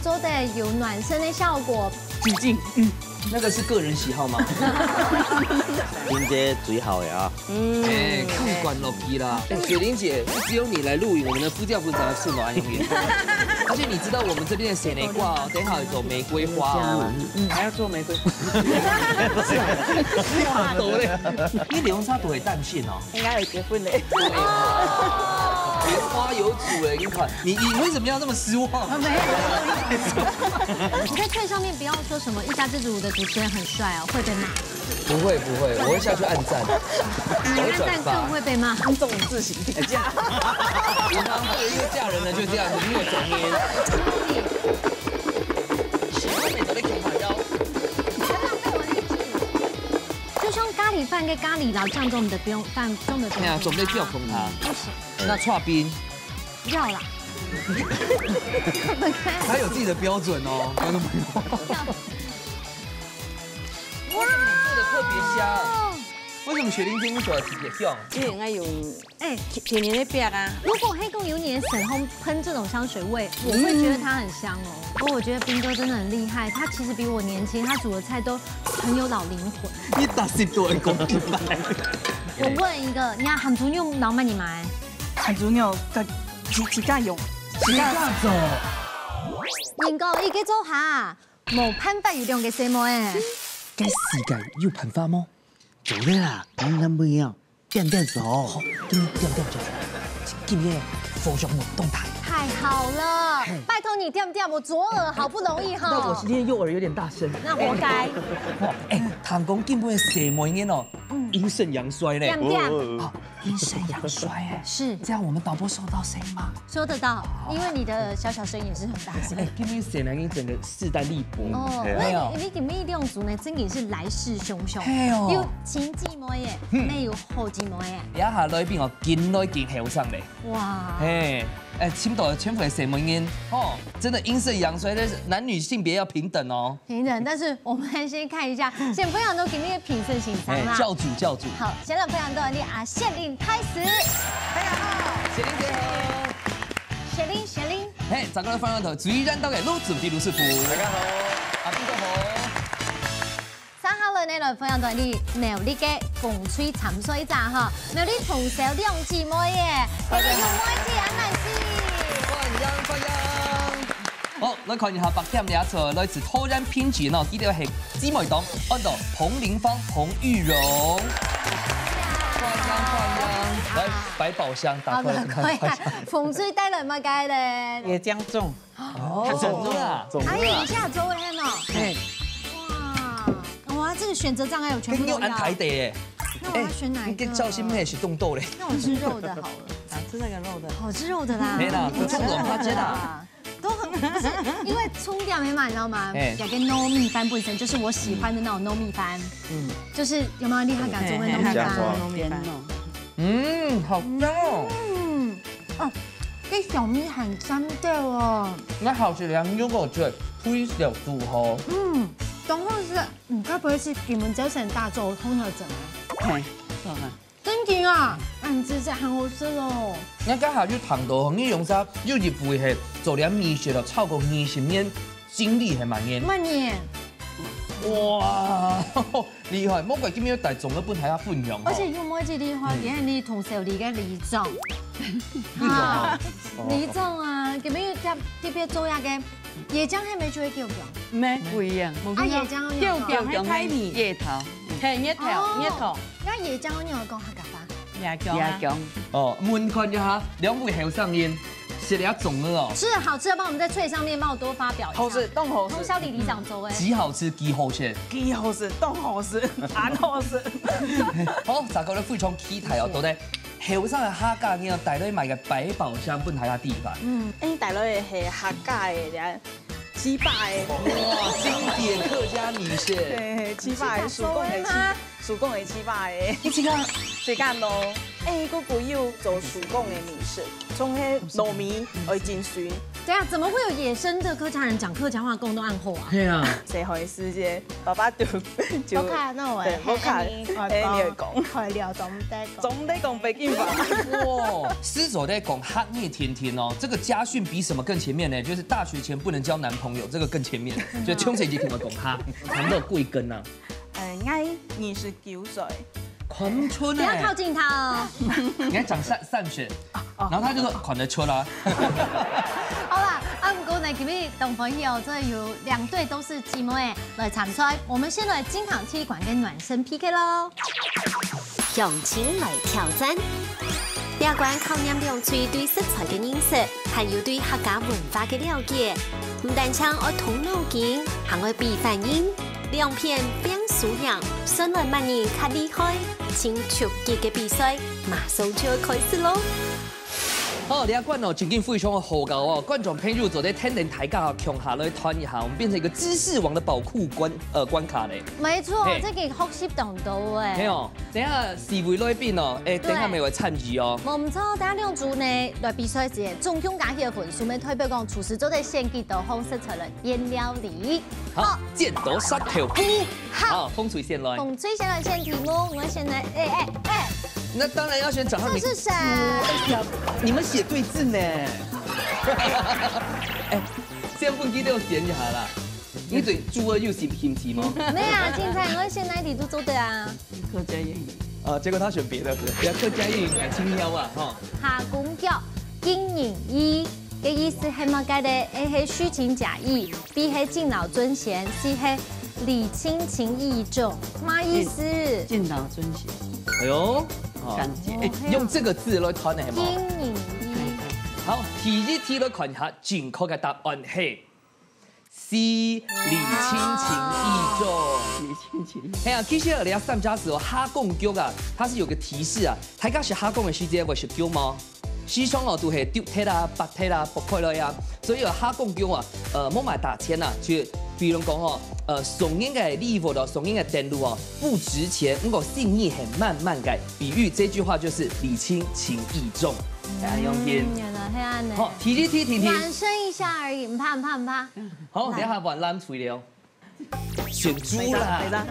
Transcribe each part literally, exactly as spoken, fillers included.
做得有暖身的效果。静静，嗯，那个是个人喜好吗？冰姐最好的啊。嗯，哎，看管落去啦。哎，雪玲姐，只有你来露营，我们的副教部长要吃吗？而且你知道我们这边的雪梨挂哦，等一下有玫瑰花哦。嗯，还要做玫瑰花。哇，多嘞！你流沙多会淡信哦。应该有结婚嘞。莲花有主人款，你你为什么要这么失望？没有，你在脆上面不要说什么一家之主的主持人很帅哦，会被骂。不会不会，我会下去按赞，我会转发你按赞更。会被骂。观众自行评价。我常常有一个嫁人的就这样子，没有转念。就像咖喱饭跟咖喱老酱都毋得放，放都毋得放。哎呀，总得叫捧他。不行，那刨冰，要啦。分开。他有自己的标准哦，观众朋友。为什么你做的特别香？为什么雪玲姐你做的特别香？因为应该有哎，天天的壁啊。如果黑狗有你的粉红喷这种香水味，我会觉得它很香哦。不过我觉得斌哥真的很厉害，他其实比我年轻，他煮的菜都很有老灵魂。你打死都会讲一百。我问一个，你看鹹豬肉老板你买？鹹豬肉个自自家用。自家做。英哥，一个做下，冇辦法有兩个細妹哎。该世界有办法吗？做得啦，讲男朋友点点手。给你点点就好。今天佛像我动态。太好了，拜托你点点，我左耳好不容易哈。那我今天右耳有点大声。那活该。哎，唐公进步的什么音哦，阴盛阳衰嘞。点点，啊，阴盛阳衰哎。是这样我们导播收到声音吗？收得到，因为你的小小声也是很大声哎。，今天谁来给你整个势单力薄？哦，没有那你你今日兩組呢，真的是來勢洶洶，嘿哦有親姊妹耶，也有好姊妹耶。這下來賓哦，緊來緊後生咧。哇，嘿，哎，請到全部的細妹人哦，真的陰盛陽衰，但是男女性別要平等哦。平等，但是我們先看一下，先分享到今日的評審先生哎，啦。教主教主，好，先來分享到你啊，謝玲開始。雪玲姐好。謝玲，謝玲，嘿，再過來分享到最緣投个盧準備盧師傅。大家好。阿斌哥好。接下來呢，來分享到你苗栗个風吹參賽者哈，苗栗同小兩姊妹耶，有妹子啊，恁喜。歡迎歡迎。好，來看一下白點這組，來自桃園平鎮哦，佢兜係姊妹檔，安到彭玲芳、彭玉蓉。歡迎歡迎。來，百寶箱打開來看一下。好，打開啊。風吹帶來麼个咧？椰漿粽，哦，粽啊。還有一下周围呢。嘿，哇，哇，這個選擇障礙我全部都要。你有安排的耶。那我要選哪一個？你跟趙新妹是動鬥嘞。那我吃肉的好了。啊，吃那个肉的。好吃肉的啦。沒啦，不錯，我發覺啦。都很，不是，因為蔥點也嘛，你知道嗎？哎有個糯米飯本身就是我喜歡的那種糯米飯，嗯，就是有沒有厲害感？中文糯米嘿嘿飯。糯米飯。嗯，好香哦。嗯，哦，這小米很香的哦。那好吃的牛肉卷，配小豬吼。嗯，等會是，你該不會是你們早晨打早通了整啊？嘿，做哈。真的啊？嗯，這是很好吃哦。那剛好就談到，你用啥有一回係做了米線了，超過二十年，經歷還蠻嚴。慢點，哇，厲害！莫怪今日帶粽仔分大家分享吼。而且又妹子厲害，今日你同小李个里長，哈，里長啊，今日特特別做一個椰漿，還沒做給我講。沒，不一樣。啊，椰漿有講有講，還太米。夜桃，嘿，月頭，哦月頭。那椰漿你有講客家話？也講啊。也講，哦，問看一下，兩位後生人食了粽仔哦，吃的好吃的，幫我們在脆上面幫我多發表一下。好吃，當好食，從小李里長做哎。幾好食，幾好食。幾好食，當好食，還好食。好，大家都非常期待哦，到底後生个客家人帶來麼个百寶箱分大家知吧？嗯，誒，帶來个係客家个，粢粑个。哇，經典客家米線。嘿，粢粑个，手工个粢，手工个粢粑个。你這個這個咯，誒，姑姑有做手工个米食，從迄糯米愛浸水，等一下，怎么会有野生的客家人讲客家话讲到暗后啊？对啊，細漢个時節，爸爸就就屋下攏會對屋下喊你喊你會講，材料總得講。總得講北京話。哇，獅子在讲哈，你也甜甜哦。这个家训比什么更前面呢？就是大学前不能交男朋友，这个更前面，就从小就听我讲哈，谈到贵庚啊，誒，我二十九歲，看不出不要靠来。近他哦。你看讲三三十，然后他就说看得出来。好啦，啊，不过呢，今日当欢喜哦，这有两队都是姊妹来参赛。我们先来金港踢馆跟暖身 P K 喽。向前来挑战。这关考验两队对食材的认识，还有对客家文化的了解。毋单淨愛动脑筋，还愛比反应。两片拼输赢，算来么人较厉害。真刺激的比赛马上就要开始喽！好，这关哦，正经非常好搞哦。观众朋友做得听听大家共下来谈一下，我们变成一个知识王的宝库关呃关卡嘞。没错，嘿这个学习当多哎。没有，等一下四位来宾哦，哎，等一下没有参与哦。冇错，等下两组呢来比赛时，总共加起来分数，没代表讲厨师做得选几多好食材来演料理。好，剪刀石头布。好，好，风水先来。风水先来选题目，我先来，哎哎哎，那当然要选掌上明。这是谁？哎呀，你们写对字呢。哎，先分给六选一下啦。你对猪肉有兴兴趣吗？没有啊，现在我现在题都做得啊。客家谚语。啊，结果他选别的，人家客家谚语蛮轻佻啊，哈。下公脚，敬人意，个意思系么个咧？A系虚情假意，B系敬老尊贤，C系礼轻情意重，么意思？敬老尊贤，哎呦，哦感谢。哎，用这个字来谈的系敬吗？人意。好，第一题来看一下，正确的答案系C，礼轻情意重。你亲情。哎呀，其实啊，人家三家子哦，下公脚啊，它是有个提示啊，大家是下公的时节会食脚吗？时常哦，都系丢忒啊、拔忒啊、剥开了呀，所以哦，下公脚啊，呃，莫买打钱呐，就比如讲哦，呃，送人个礼物哦，送人个等路哦，不值钱，不过心意很慢慢改。比喻这句话就是礼轻情意重，大家用心。嗯，原来系恁呢。好，第二题，婷婷。暖身一下而已，唔怕唔怕唔怕。好，等一下玩烂吹了。选猪啦。没啦，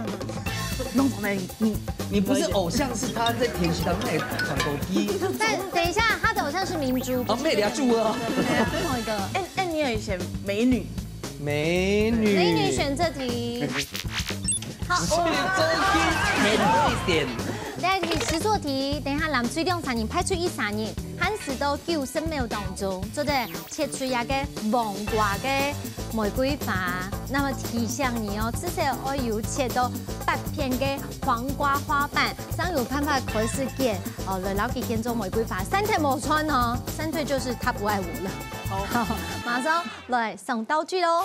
弄什么？你你不是偶像，是他在电视上面反狗踢。但等一下，他的偶像是明珠，哦，妹聊猪啊。对，不同一个。哎哎，你有以前美女，美女。美女选这题。好，是周星驰美女一点。第一题实作题，等一下蓝水两三人，派出一三人，限时到九十秒当中，做得切出一个黄瓜个玫瑰花。那么提醒你哦，至少要有切到八片个黄瓜花瓣，这样有办法开始剪哦，来老给剪做玫瑰花。散忒无穿哦，散忒就是他不爱我了。好，马上来上道具喽。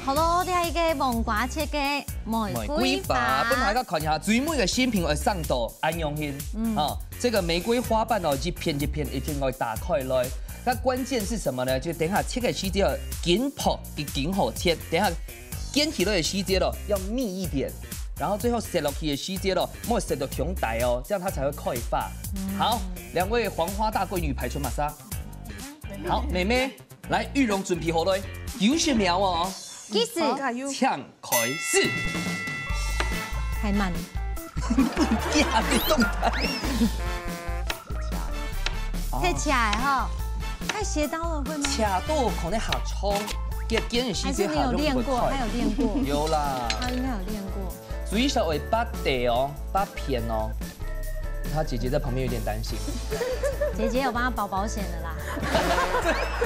好咯，这一个黄瓜切个玫瑰花，玫瑰花，分大家看一下，最尾个新品会上到安永hills。嗯，啊，这个玫瑰花瓣哦，一片一片一定要打开来。那关键是什么呢？就等一下切个时节哦，紧拍，紧好切。等一下煎起来的时节咯，要密一点，然后最后塞落去的时节咯，莫塞到穷底哦，这样它才会开花。好，两位黄花大闺女排除马杀。好，妹妹，来，玉龙准备好了，九十秒哦。其实加油！请开始。太慢，呀，你动弹。切起来哈，太斜刀了会吗？切到可能下冲，给给你时间还是你有练过？他有练过，有啦，他应该有练过。最少会八底哦，八片哦。他姐姐在旁边有点担心，姐姐有帮他保保险的啦。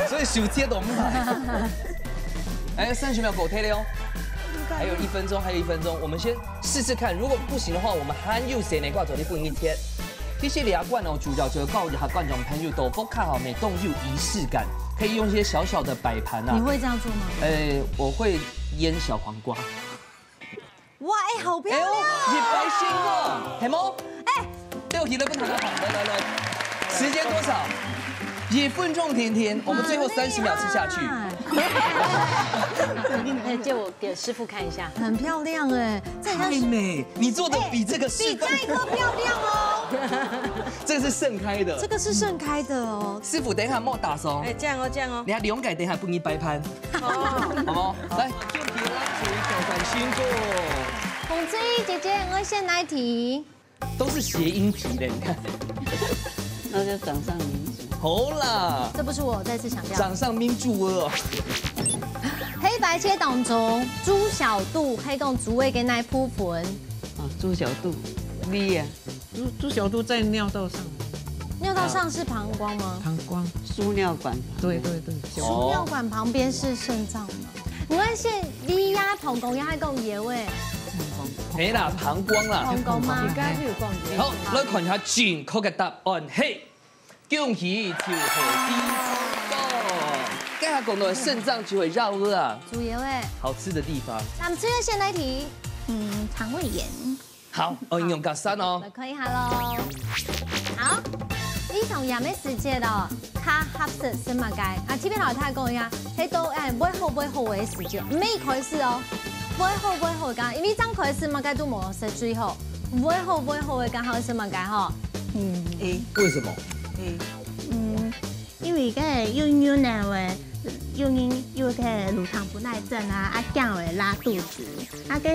所以手切都没。哎，三十秒狗贴了哦，还有一分钟，还有一分钟，我们先试试看，如果不行的话，我们还有谁没挂走就不一定切。其实两罐哦，主角就告诉他观众朋友都不看好，每动有仪式感，可以用一些小小的摆盘啊。你会这样做吗？哎，我会腌小黄瓜。哇，哎，好漂哎呦，亮！一百星哦，系冇？哎，六题都不谈了，来来来，时间多少？一分钟，婷婷，我们最后三十秒吃下去。哎，借我给师傅看一下，很漂亮哎，这很像是太美，你做的比这个比适当。这一个漂亮哦。这个是盛开的。这个是盛开的哦。师傅，等一下莫打爽。哎，这样哦，这样哦。你看两个等一下分你摆盘，哦，好不好？来，就给我们属于挑战辛苦。红翠姐姐，我选哪一题？都是谐音题的，你看。那就掌上明珠。好啦，这不是我，再次强调。掌上明珠哦。黑白切当中，猪小肚可以讲猪的个哪部分？啊，猪小肚，V啊。猪猪小肚在尿道上。尿道上是膀胱吗？膀胱。输尿管。对对对，小哦。尿管旁边是肾脏吗？我是V呀，膀胱也还讲腰喂。没啦，膀胱啦。膀胱吗？应该是有讲腰。好，来看一下正确的答案，嘿，恭喜就係第三个。刚才讲到的肾脏就会绕啊，主要哎。好吃的地方。那么最后现代题，嗯，肠胃炎。好，哦，用个三哦。来看一下咯。好，你同样个时节咯，較合适食么个？啊，T V老太讲呀，迄都哎，会好会好个时节，毋係一开始哦，会好会好个，因为正开始么个都无食最好，会好会好个，刚好食么个吼？嗯，A。为什么？A。嗯，因为个有有奶味，有人有个乳糖不耐症啊，啊，驚会拉肚子，啊，个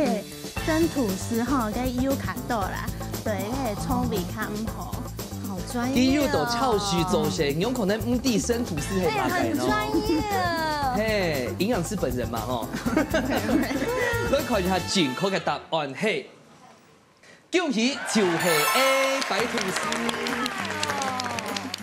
生吐司吼，个油较多啦，对，个肠胃较毋好。好专业哦。佢有到超市做事，有可能毋知生吐司係麼个咯。哎，很专业。嘿，营养师本人嘛，吼。来看一下正确个答案，嘿。恭喜，就係A，白吐司。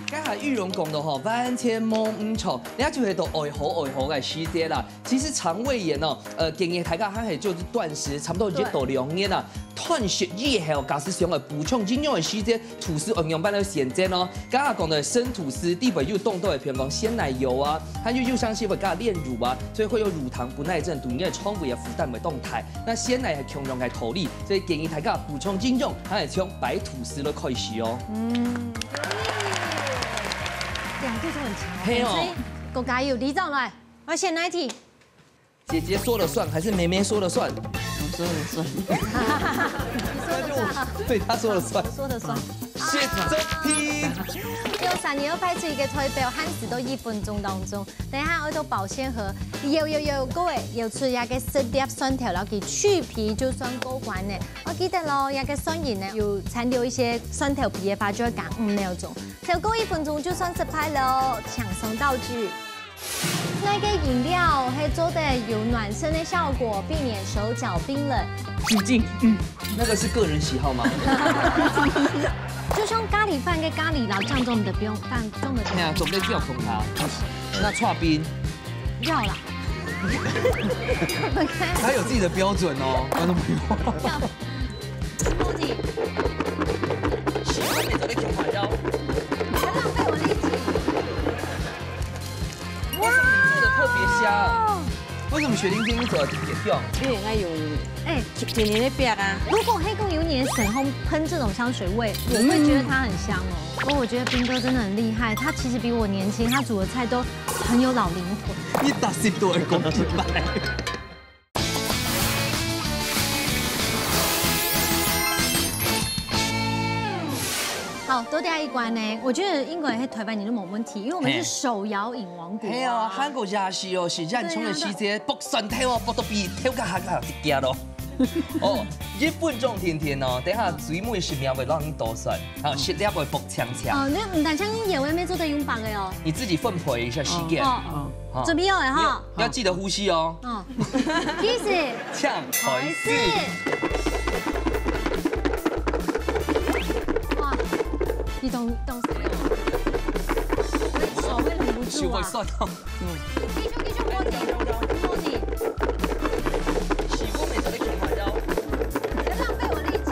刚才玉荣讲到吼，完全冇毋错，人家就係到愛好愛好个时节啦。其实肠胃炎哦，呃，建议大家还系就是断食，差不多一到两日啊。断食以后，假使想要补充营养个时节，吐司用样般来选择哦。刚刚讲的生吐司，底背有冻到的，譬如讲鲜奶油啊，还有有相信会加炼乳啊，所以会有乳糖不耐症，对你的肠胃的负担会冻大。那鲜奶也共样个道理，所以建议大家补充营养，还系从白吐司来开始哦。嗯，可以。两个都很强，嘿哦。所以国家有李长来，我选哪一题？ 姐姐说了算还是妹妹说了算？我说了算。你说了算。对，她说了算。我说了算。是这题。有三年要派出一个代表，限时到一分钟当中，等一下我都保鲜盒，有有有，各位有出一个十粒蒜头，然后给去皮就算过关呢。我记得咯，那个蒜仁呢有残留一些蒜头皮的话，就要赶五秒钟，超过一分钟就算失败了哦，抢送道具。 那个饮料还做得有暖身的效果，避免手脚冰冷。激进，嗯，那个是个人喜好吗？就像咖喱饭跟咖喱老酱做的不用，但做的不用。哎呀，总得叫红茶。那刨冰，要啦。他有自己的标准哦，观众朋友。要。莫吉。喜欢美国的红茶腰。不要浪费我力气。 为什么你做的特别香？为什么雪玲姐你做的特别香？因为我有哎，天天在逼啊。如果黑公有你的粉红喷这种香水味，我会觉得它很香哦。不过我觉得斌哥真的很厉害，他其实比我年轻，他煮的菜都很有老灵魂。你打死都会讲出来。 好，到第一关呢，我觉得应该是台湾人都没问题，因为我们是手摇饮王国啊。嘿啊，韩国也是哦，是咱从的时节，剥蒜头哦，剥到比头个还还一点咯。哦，一分钟甜甜哦，等下最尾十秒会让你多蒜，啊，十粒会剥青青。哦，那唔但像野味没做得用白的哦。你自己分配一下时间。哦，哦，好，准备好了哈。要记得呼吸哦。哦，意思。抢台式。哇，你懂懂什么？我手会忍不住啊。手会酸哦。继续继续摸你，摸你。洗过没？这个可以吗？不要浪费我力气。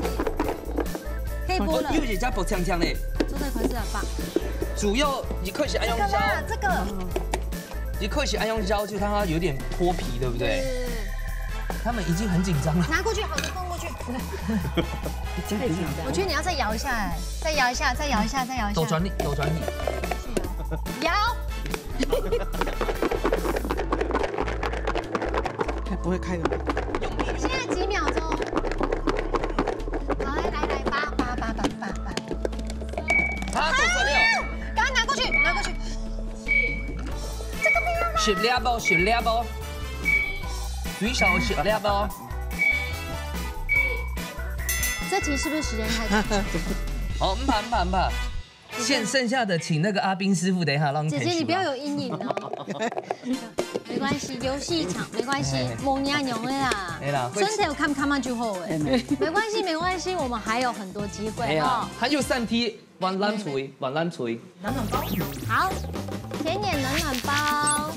可以播了。哦，因为人家不锵锵嘞。做得开始了吧？主要一开始爱用腰，这个啦，这个。一开始爱用腰，就让它有点脱皮，对不对？是。他们已经很紧张了。拿过去，好的，放过去。太紧张。我觉得你要再摇一下，哎，再摇一下，再摇一下，再摇一下。倒转你，倒转你。摇。还不会开的。现在几秒钟？好，来来来，八八八八八八。啊，都出了。赶快拿过去，拿过去。这个没有吗？十粒哦，十粒哦。最少十粒哦。这题是不是时间太长？好，毋怕，毋怕，毋怕。现剩下的请那个阿斌师傅，等一下让你姐姐，你不要有阴影哦。没关系，游戏场没关系，哎。摸你啊，牛的啦。哎啦，会春天有看看嘛就好哎。没关系，没关系，我们还有很多机会哈。哎呀，还有三题，慢慢吹，慢慢吹。暖暖包。好，甜点暖暖包。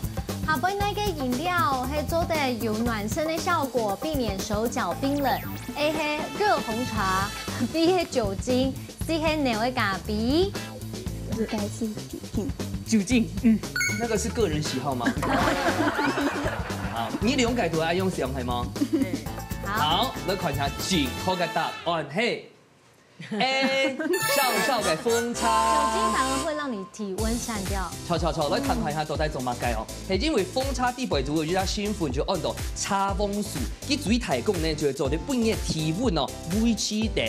下背哪个饮料係做得有暖身的效果，避免手腳冰冷？A係熱紅茶，B係酒精，C係牛的咖啡。应该是酒精。酒精，嗯，那个是个人喜好吗？好，你兩个都愛用上係嗎？好。好，來看一下正確个答案係A，小小个紅茶。酒精反而會讓你體溫散掉。錯錯錯，來看看一下到底做麼个哦。係因為紅茶底背就有一隻成分就安到茶黃素，佢最大功能就係做得分你个體溫哦維持等。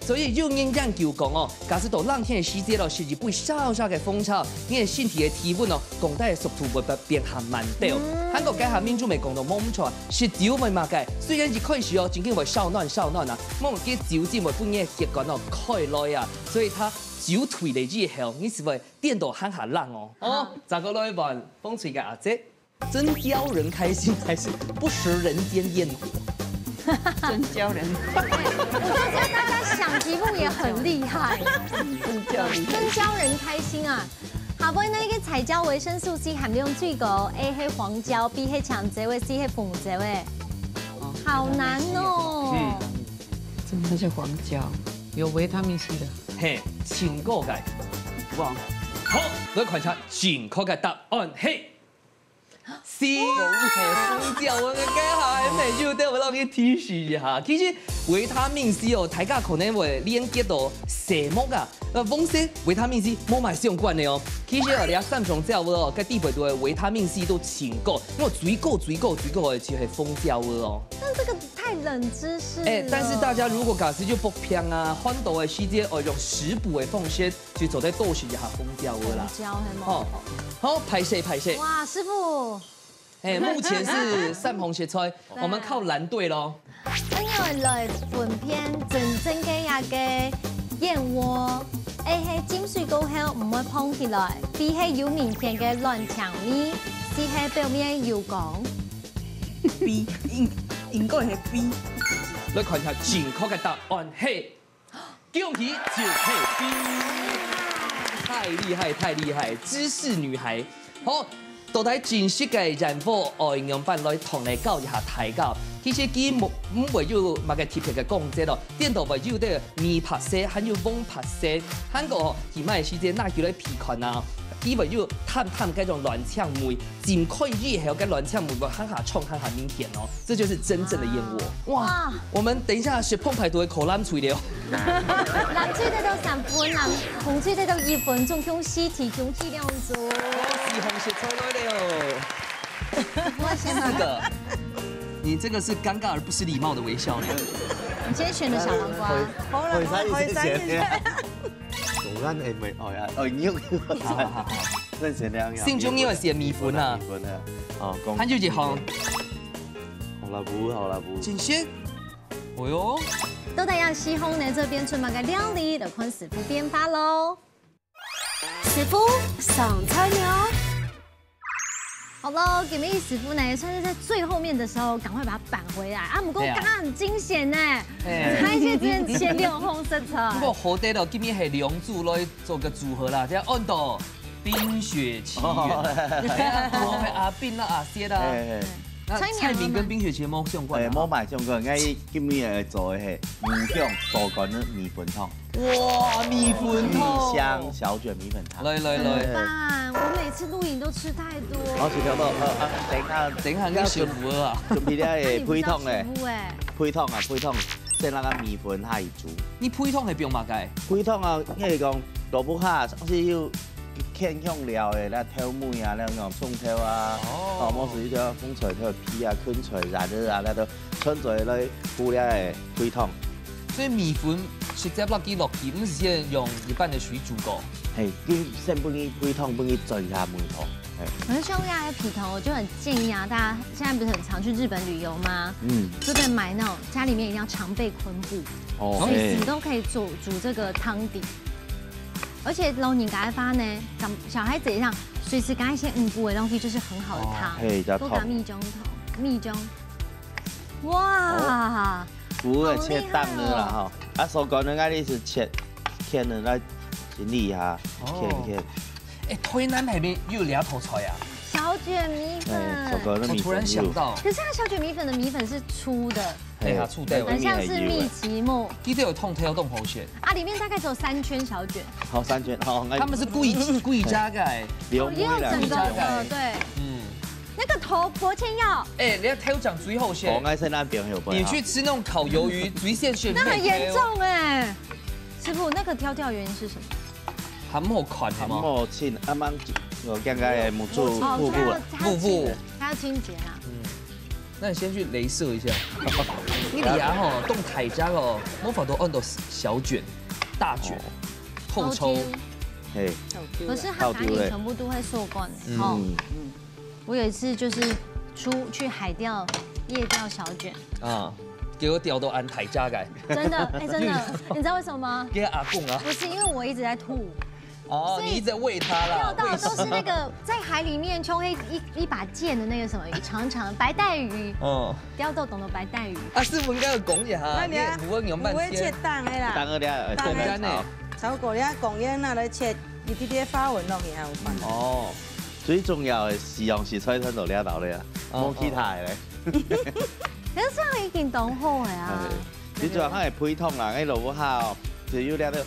所以有人研究講哦， 假使到冷天个時節咯，食一杯小小个紅茶，你个身體个體溫哦，降低个速度會比平常慢兜。嗯。還過該下面就無講到無錯，食酒會麼个？雖然一開始哦，正經會燒暖燒暖啊，毋過該酒精會分你个血管哦開來啊，所以佢酒退了以後，你就會變到還較冷哦。哦，再過來換風吹个阿姐。 真教人開心還是不食人間煙火？真教人。我覺得大家想題目也很厲害。真教人。真教人開心啊！下背哪个彩椒維生素C含量最高？A係黃椒，B係青椒，C係紅椒。哦，好難哦。嗯。真的是黃椒，有維他命C的。嘿，請過改。哇。好，來看一下正確个答案係 C，紅椒，我个該下還沒有，等我讓你提示一下。其實維他命C哦，大家可能會連結到色目啊，呃，黃色維他命C無麼相關个哦。其實啊，這三種食物哦，該底背肚个維他命C都盡高，因為最高、最高、最高个就係紅椒哦。但這個太冷知識了。哎，但是大家如果假使就發病啊，寒著个時節哦，用食補个方式， 就做得多食一下紅椒个啦。紅椒係無？吼，好，歹勢，歹勢。哇，師傅。哎，目前是三紅食菜，對。我們靠藍隊咯。恁樣來分辨真正个一個燕窩，A係浸水過後毋會膨起來，B係有明顯个卵清味，C係表面有光。B，應，應該係B。來看一下正確个答案係 恭喜，就係B。太厲害，太厲害，知識女孩。好，到底真實个燕窩愛仰般來同你教一下大家。其實佢無，毋會有麼个特別个功效咯，顛倒會有个米白色，還有黃白色。還過吼，佢買个時節拿起來鼻看啊，佢會有淡淡該種卵清味，浸開以後，該卵清味會還較重，還較明顯哦。這就是真正的燕窩。哇，哇。我們等一下食膨排都會口濫喙了。 藍隊个都三分啊，紅隊个都一分，總共四題，恭喜兩組。恭喜紅隊出來了。我先四個，你這個是尷尬而不失禮貌的微笑呢。你今天選的小黃瓜。好了，好了，好了，好了。總算哎，沒，哦呀，哦，你又，好好好。認識兩樣。心中有寫米粉啊。米粉啊，哦，公。還有一項。好啦，不，好啦，不。真實？ 哦喲。到底愛四項呢，做得變出麼个料理，就看師傅變化咯。師傅上菜了。好咯，今日師傅呢，算是在最後面的時候，趕快把它扳回來啊。毋過，對啊。剛剛很驚險呢，哎。差一些之前前六項食材。不過好得了，今日係兩組來做個組合啦，這樣安到《冰雪奇緣》。哦。哎呀，我係阿斌啦，阿薛啦。哎，哎。 該菜名跟《冰雪奇緣》無相關啊？哎，無麼相關，𠊎今日來做个係五香豆乾个米粉湯。哇，米粉湯！米香小卷米粉湯。來，來，來。怎麼辦？我每次錄影都吃太多。好，請坐，呃，啊，等一下，等一下，你食無啊？準備了，哎，配湯嘞。那你不是要食物哎。配湯啊，配湯，先拿个米粉下去煮。你配湯係用麼个？配湯啊，𠊎講，蘿蔔下，上次有 牽香料个，該豆米啊，該種蔥頭啊，哦。哦，無就一个紅菜頭皮啊、芹菜、蚶仔啊，該都全做來煮了个配湯。所以米粉直接落去落去，毋係先用一般个水煮過。係，佢先分佢配湯，分佢轉下味道。係，可是像這樣的皮頭，我就很建議啊，大家現在不是很常去日本旅遊嗎？嗯，就在買那種家裡面一定要常備昆布，哦，隨時都可以煮煮這個湯底。而且老人家的話呢，長小孩子也一樣，隨時加一些五谷的東西，就是很好的湯。係，要多加湯。蜜中湯，蜜中。哇，不會切蛋了啦哈。啊，手工的，那你是切，切的那整理一下，哦切切。哎，台南那邊又有這道菜啊！小卷米粉。哎，手工的米粉我突然想到，可是它小卷米粉的米粉是粗的，對啊，粗的很像是蜜吉木記得有痛，它要动喉血。啊，裡面大概只有三圈小卷。好，三圈，好，那他們是故意故意加个，流也有整个，味啦。呃，对，嗯，那个头薄芡药，哎，人家偷讲嘴后血红，爱在那边有没有？你去吃那种烤鱿鱼，嘴线血，那很严重哎。师傅，那个挑掉原因是什么？很好看，很好吗？好清，啱啱我刚刚的木柱哦，布布它要了。它要清布布它要清洁啦。那你先去镭射一下。你底下吼，动台家哦，魔法都按到小卷、大卷、后抽，嘿，可是它给你全部都会受光的嗯哦。嗯，我有一次就是出去海钓，夜钓小卷，啊，给我钓到安台家改。真的，哎，真的，你知道为什么吗？给阿公啊，不是，因为我一直在吐，哦，所以你一直喂它啦，钓到的都是那喂食。个在海里面就会一一把剑的那个什么鱼，长长的白带鱼，嗯，钓到懂得白带鱼。啊，师傅应该要讲一下，那你啊你不会用半不会切天，蛋的啦，当然了，当然呢。炒粿条讲个，拿来切一点点花纹落去啊，有办法。哦，最重要的西洋食材全都料到了啊，哦无其他的咧。可是这样已经懂后了啊。哎，你主要还配汤啦，迄萝卜下哦，就有了个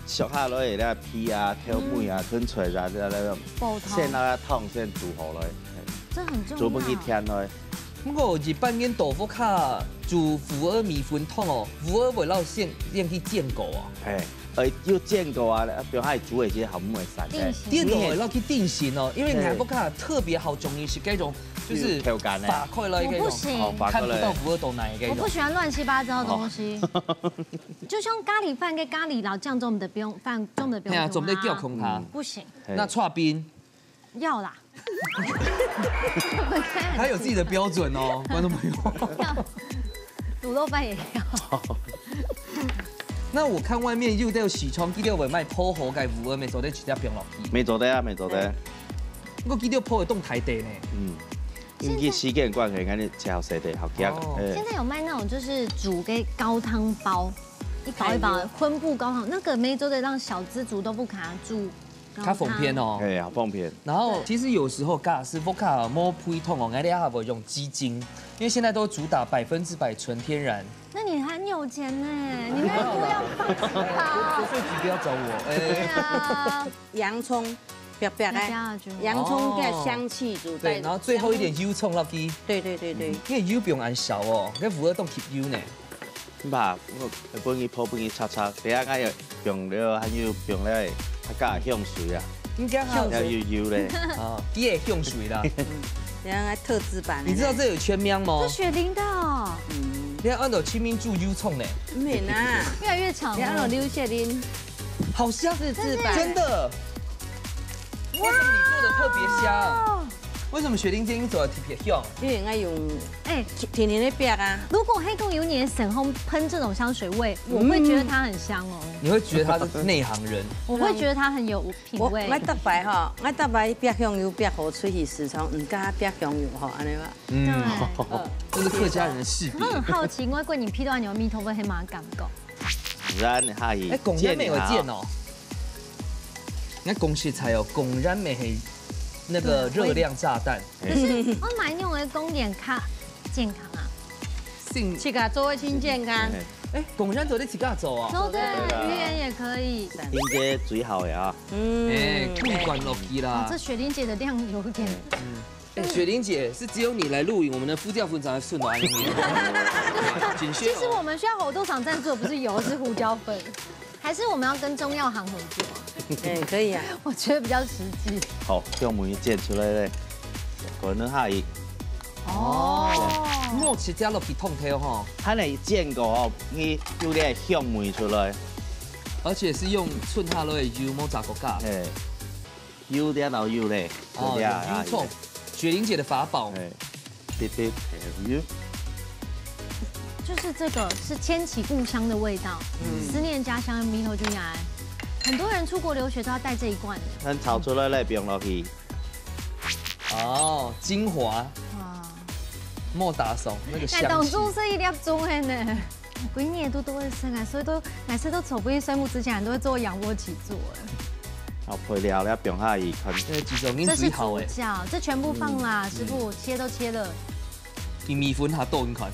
熟下落去了皮啊、调味啊、跟菜啊，了了爆汤先拿汤先煮好了，这很重要。煮不去添了。不过一般人豆腐卡煮腐儿米粉汤哦，腐儿会老先先去煎过啊。哎，呃，有煎过啊，比如还煮一些好唔会散的。定型煎过会老去定型哦，因为你还不卡特别好中意是这种，就是有口感的打开了一个我不行哦，发过来看不到。腐儿都哪一个我不喜欢乱七八糟的东西，就像咖喱饭跟咖喱老酱这种的不用饭，这种的不用对啊，煮总得叫啊空它。嗯不行，嘿那串冰，要啦。他有自己的标准哦，观众朋友。要，卤肉饭也要。那我看外面又在有喜冲，第六尾卖脱活改五二没走在起家冰落去。没做得啊，没做得。我记得有破的冻台地呢。嗯，因为时间关系，俺哋炒食的好吃。哦哎现在有卖那种就是煮个高汤包，一包一包的昆布高汤，那个梅州的让小资族都不卡住。它方便。哦。哎，好方便。然后其实有时候嘎是不卡莫配汤哦，俺哋还会用鸡精，因为现在都主打百分之百纯天然。那你很有钱呢，你那个不要放弃吧。所以不要找我。对哎，啊，洋葱，白白那的，加了就好。洋葱的香气煮在。对，然后最后一点油冲落去，对对对对，因为油不用按少哦，那五二冻吸油呢。你把我分你泡，分你炒炒，等下俺又用了，还有用了，它加香水啊，应该还有要油油嘞。啊，也香水啦。然后还特制版的呢。你知道这有全名吗这？雪玲的哦，嗯，你看按照清明煮油冲呢，没啦，越来越长了。你要有刘雪玲好香，自制版，真的。为什么你做的特别香？为什么雪玲姐你做的特别香？因为俺用哎，天天的白啊，如果黑公有你的沈烘喷这种香水味，我会觉得它很香哦，你会觉得他是内行人。我会觉得它很有品味。我我大白哈，我大白白香油白好出去市场，唔加白香油哈，安尼吧。对，嗯，这是客家人的识别。我很好奇，我过年批断牛蜜头会黑马感觉。然下去哎，公然没有见哦。那讲实在哦，公然没黑那个热量炸弹。可是我买用的公点卡健康啊，性自家做会真健康。嘿哎，公然做的自家做啊。说对对啊鱼圆也可以。应该最好呀。嗯，哎，不管落去啊啦，。这雪玲姐的量有点，哎，雪玲姐，是只有你来露营，我们的副教分长得顺滑一点。紧接其实我们需要好多场赞助，不是油，是胡椒粉，还是我们要跟中药行合作？哎，可以啊。我觉得比较实际。好，香味煎出来嘞，可能下去，哦，莫吃加落去痛透哈。它那煎过哦，你有点香味出来。而且是用純下來个油，無炸過加。嘿，油這老油咧，哦，對啊，用油蔥，啊，雪玲姐的法寶。嘿，滴滴油。就是這個，是牽起故鄉的味道，嗯。思念家鄉的味道就來。很多人出國留學都要帶這一罐的。咱炒出來來放落去。哦，精華。哇。莫打爽，那個香氣。哎，當初係一粒鐘个呢。 歸年都多得生啊，所以都，每次都走不去睡目之前，都會做仰臥起坐。好，配料了，放下去，看。這幾種已經這是最好欸。主角，這全部放啦，嗯。師傅，切都切了。你米粉下肚，你看。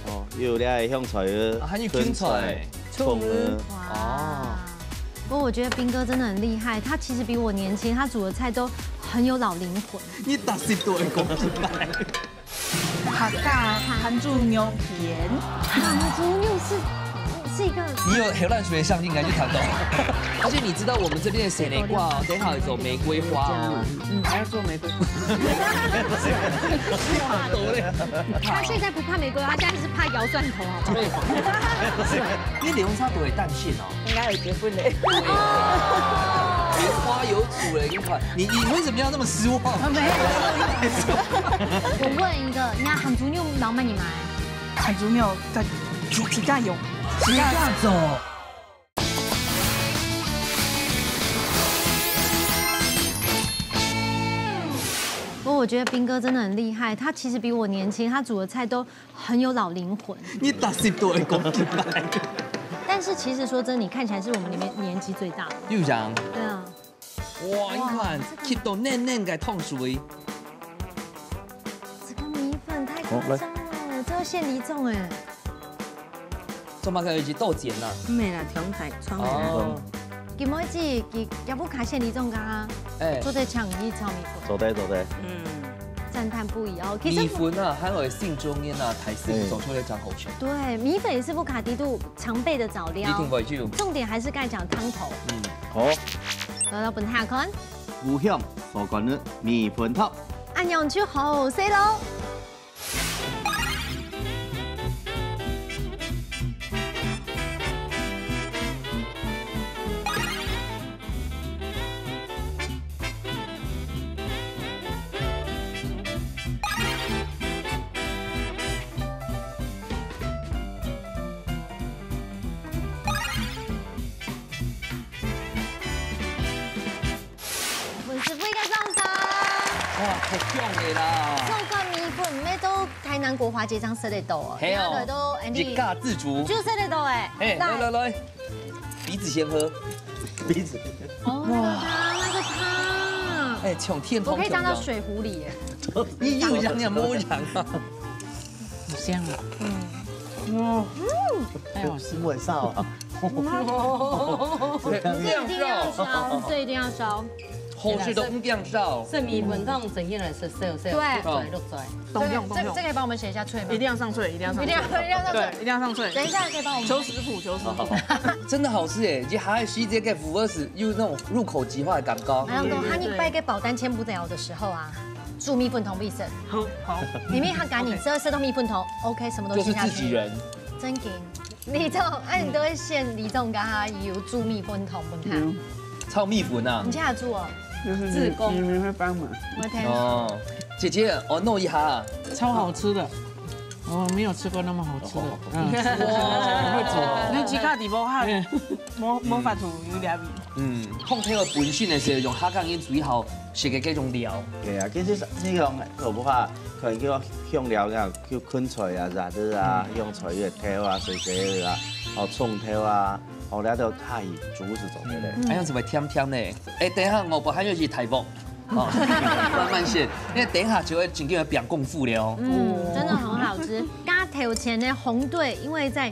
哦，又有這个香菜啊，啊，還有芹菜。芹菜，蔥啊。哇。哦。不過我覺得斌哥真的很厲害，他其實比我年輕，他煮的菜都很有老靈魂。你打死都會講出來。 客家鹹豬肉片。鹹豬肉是，是一個你有荷蘭水的上應該去談到。而且你知道我們這邊的水內掛哦，等一下有一種玫瑰花哦。嗯，還要做玫瑰花。他現在不怕玫瑰花，他現在是怕腰痠頭，好不好？對。你流差不會淡信哦。 應該有結婚咧。蓮花有主人，你看，你，你為什麼要那麼失望？沒有。我問一個，你看鹹豬肉老闆你買？鹹豬肉在自家用。自家做。不過我覺得斌哥真的很厲害，他其實比我年輕，他煮的菜都很有老靈魂。你打死都會講出來。但是其實說真的，你看起來是我們裡面年紀最大的。又講。對啊。哇，你看，哇，這個吸到嫩嫩个湯水。這個米粉太誇張了，哦，來。這要獻禮粽欸。做麼个有一道剪啊？毋係啦，長台，長台。哦。 今晡日佢，佢屋下獻禮粽啊，哎。做得請你炒米粉。做得，做得。嗯。讚嘆不已哦。其實米粉啊，還有新疆人啊，大師傅做出來真好食。對，米粉也是屋下裡肚常備的佐料。一定會有。重點還是剛才講湯頭。嗯。好。來，來，分大家看。五香所講的米粉湯。恁樣就好食咯。 文師傅个上山。哇，太香了啦！這罐米粉毋係到台南國華街正食得到哦，係哦，你看到都，哎，你一家之煮。就食得到哎。嘿，來。來，來，來，鼻子先喝。鼻子。哦，那個湯，那個湯。哎，像天堂我可以裝到水壺裡耶。你有樣也沒樣啊。好香啊。嗯。哇。嗯。哎呦，是。很少啊。 這一定要燒，這一定要燒。後續都毋驚燒。食米粉湯整天來食燒燒，對。淥淥淥。這個，這個，這個可以幫我們寫一下脆嗎？一定要上脆，一定要上脆。一定要，一定要上脆。對，一定要上脆。等一下可以幫我們。求食譜，求食譜。真的好吃耶！而且還有西街个福爾斯，有那種入口即化的感覺。還有講，對，對，對。他一擺个保單簽不了的時候啊，煮米粉湯必勝。好，好。明明他趕緊吃，吃到米粉湯，OK，什麼都吃下去。就是自己人。真緊。 禮粽，哎，你都會獻禮粽，剛剛有煮米粉湯分佢。嗯。炒米粉啊？你家煮哦？就是自工。你，你會幫忙。OK。哦，姐姐，哦，弄一下啊。超好吃的，我沒有吃過那麼好吃的。哦。嗯。哇。那其他地方哈，嗯。無，無法度有了解。嗯，放這個本身的時候，用客家人最好食个這種料。對啊，其實是你用頭不怕，可能叫香料啊，叫芹菜啊、辣椒啊、嗯。香菜个頭啊、細細个啊，哦，蔥頭啊，哦，那都可以煮這種的嘞。嗯。哎呀，怎麼甜甜呢？哎，等一下，我不還有一大鑊。哦，慢慢先，因為等一下就會真正要變功夫了哦。嗯，真的很好吃。剛剛頭前呢，紅隊因為在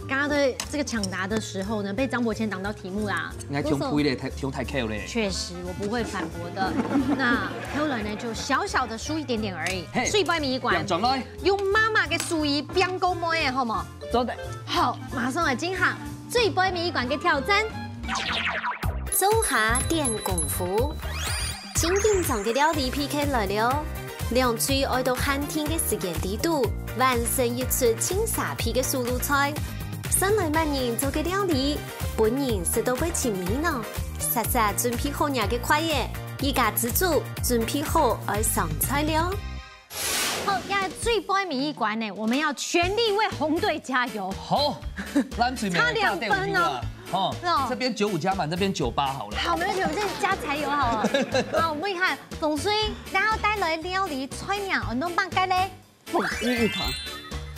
剛剛的這個搶答的時候呢，被張伯謙擋到題目啦。應該挺虧嘞，太，挺太扣嘞。確實，我不會反駁的。那後來呢，就小小的輸一點點而已。嘿，最尾尾一關，兩轉來。用媽媽个手藝變高妹的，好無？做得。好，馬上來進行最尾尾一關个挑戰。灶下展功夫。真緊張个料理P K來了，兩隊愛到限定个時間裡肚，完成一出盡沙鼻个手路菜。算來麼人做个料理，分人食到會尋味呢？煞煞準備好若个筷仔，一家之煮準備好愛上菜了。好，要最後尾一關呢，我們要全力為紅隊加油。好，咱最尾差兩分哦。加點油啊，吼，是哦。這邊九五加滿，這邊九八好了。好，沒問題，我們這加柴油好了。好，我們看紅隊，然後帶來料理菜名，安到麼个咧？ 福聚一堂。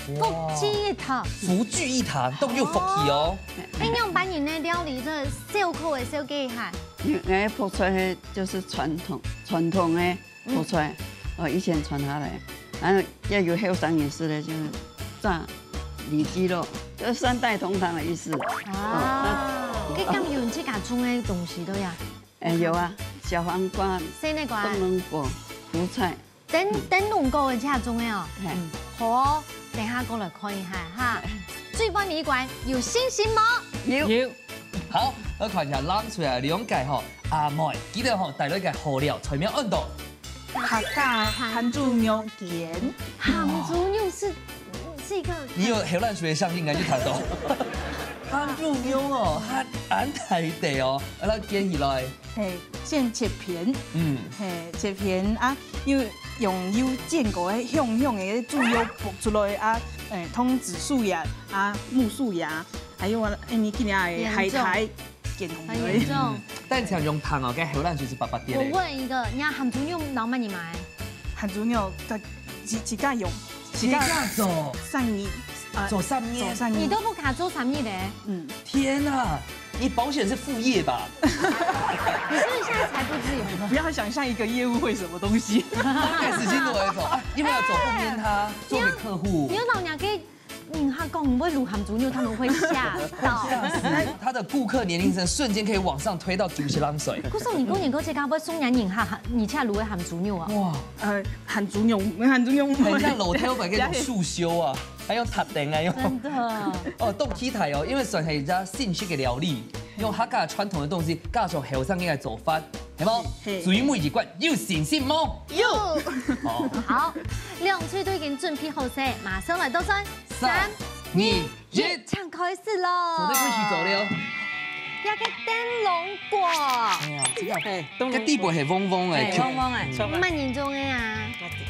福聚一堂。哇。福聚一堂，當有福氣哦。哦。哎，仰般形个料理，這燒烤个燒雞飯。因為福菜係就是傳統，傳統个福菜，嗯。哦，以前傳下來，然後也有後生人士呢，就是炸里肌肉，就是三代同堂的意思。啊，哦，那，這敢有你自家種个東西都呀？哎，有啊，小黃瓜、燈籠果、福菜。 燈，燈籠果个這種个哦。嘿。嗯，好哦，等下過來看一下哈。最尾一關有信心無？有。有。好，𠊎看一下，拿出來兩個吼，阿妹，記得吼，帶來一個好料，菜名安到。客家鹹豬肉卷。鹹豬肉是，是一個，你有後生个相信，應該就看到。鹹豬肉哦，還，還大隻哦，來，捲起來。 嘿，先切片。嗯。嘿，切片啊，又用油煎過个香香个豬肉剝出來啊，誒，同紫蘇葉啊、木薯葉，還有啊，誒，你今日个海苔，鹹粽。捲同佢。很嚴重。嗯，但像用燙哦，該口感就是白白的嘞。我問一個，你看鹹豬肉摎麼人買？鹹豬肉，佢自，自家用。自家做。三日，啊，做三日。做三日。你都不卡做三日的？嗯。 天啊，你保險是副業吧？你是不是現在財富自由了？不要想象一個業務會什麼東西。開始進入了一種，啊，因為要走後面他，哎，做給客戶。你有，你有老娘跟人家講，你會滷鹹豬肉，他們會嚇到。嚇死，他的顧客年齡層瞬間可以往上推到九十零歲。可是你過年過節，該會送人家，你下滷个鹹豬肉啊？哇，呃，鹹豬肉，鹹豬肉。很像老頭擺該種素修啊。 還有塔頂啊，用。真的。哦，當期待哦，因為算係一隻新式个料理，用客家傳統个東西，加上後生人个做法，係無？嘿。最尾一關有信心無？有。哦。好，兩隊都已經準備好勢，馬上來倒算。三、三、二、二、一。一，請開始咯。做得開始做了。這個燈籠果。哎呀，這個，哎，燈籠果。這底部係黃黃个，哎，黃黃个。嗯。麼人種个啊？